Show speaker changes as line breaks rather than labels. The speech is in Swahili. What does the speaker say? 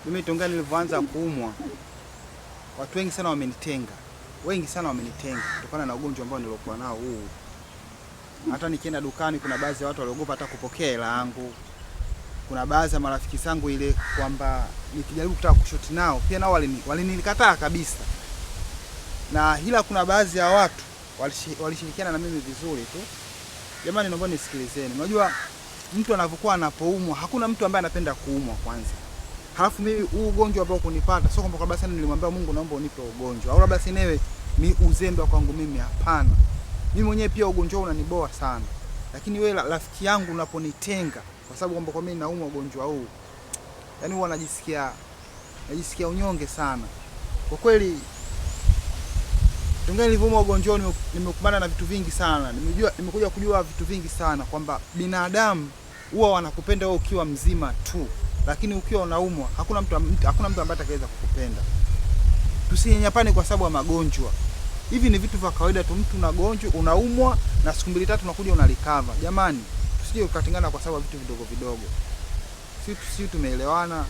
Mimi tongea nilivyoanza kuumwa, watu wengi sana wamenitenga, wengi sana wamenitenga kutokana na ugonjwa ambao niliokuwa nao huu. Hata nikienda dukani, kuna baadhi ya watu waliogopa hata kupokea hela yangu. Kuna baadhi ya marafiki zangu ile kwamba nikijaribu kutaka kushoti nao pia nao walinikataa kabisa. Na hila kuna baadhi ya watu walishirikiana na mimi vizuri tu. Jamani, naomba nisikilizeni. Unajua mtu anapokuwa anapoumwa, hakuna mtu ambaye anapenda kuumwa kwanza. Halafu mimi huu ugonjwa ambao kunipata sio kwamba kabisa nilimwambia Mungu naomba unipe ugonjwa au labda sinewe ni uzembe kwangu mimi, hapana. Mimi mwenyewe pia ugonjwa unaniboa sana, lakini wewe rafiki yangu unaponitenga kwa sababu kwamba kwa mimi naumwa ugonjwa huu, yani huwa najisikia unyonge sana kwa kweli. Tangu nilivyoumwa ugonjwa huu nimekumbana na vitu vingi sana. Nimekuja kujua vitu vingi sana kwamba binadamu huwa wanakupenda wewe ukiwa mzima tu, lakini ukiwa unaumwa hakuna mtu ambaye atakayeweza kukupenda. Tusinyanyapane kwa sababu ya magonjwa. Hivi ni vitu vya kawaida tu, mtu unagonjwa, unaumwa na siku mbili tatu unakuja unalikava. Jamani, tusije ukatengana kwa sababu ya vitu vidogo vidogo. Sisi tumeelewana.